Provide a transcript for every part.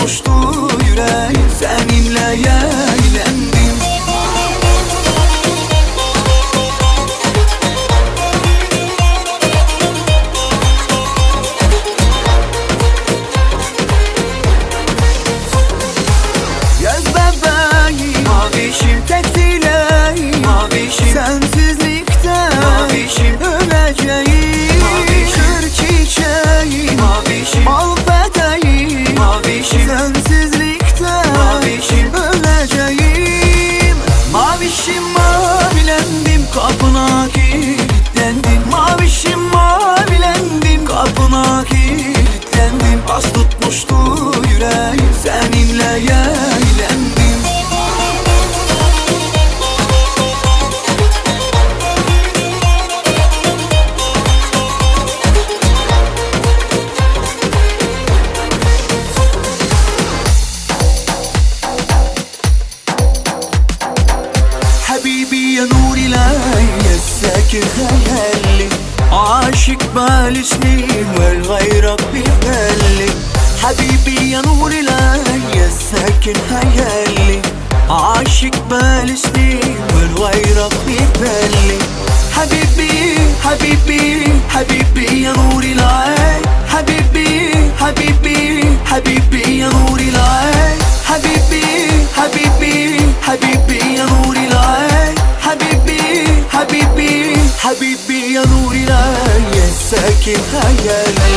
tutmuştu yüreğim Seninle eğlendim. Göz bebeğim, mavişim, tek dileğim, mavişim, sensizlikten, mavişim, öleceğim, mavişim, kır çiçeğim, mavişim, al peteğim, mavişim, sensizlikten, mavişim, öleceğim, mavişim, mavilendim, kapına kilitlendim, mavişim, mavilendim, kapına kilitlendim, az tutmuştu yüreğim, seninle eğlendim. حبيبي يا نور العين يا الساكن خيالي، عاشق بقالي سنين ولغيرك ببالي. حبيبي يا نور العين يا الساكن خيالي، عاشق بقالي سنين ولغيرك ببالي. حبيبي حبيبي حبيبي يا نور العين، حبيبي حبيبي حبيبي يا نور العين، حبيبي حبيبي حبيبي يا نور العين، حبيبي حبيبي حبيبي يا نور العين يا ساكن خيالي.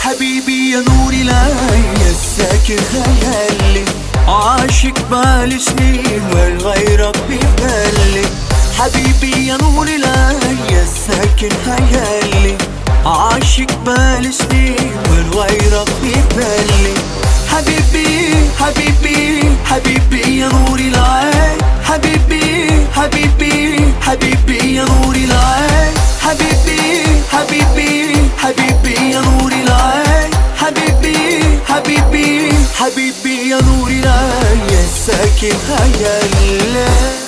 حبيبي يا نور العين يا الساكن خيالي، عاشق بقالي سنين ولغيرك ببالي. حبيبي يا نور العين يا الساكن خيالي، عاشق بقالي سنين ولغيرك ببالي. حبيبي حبيبي حبيبي يا نور العين، حبيبي حبيبي حبيبي يا نور العين، حبيبي حبيبي حبيبي يا نور العين، حبيبي حبيبي حبيبي يا نور العين يا ساكن خيالي.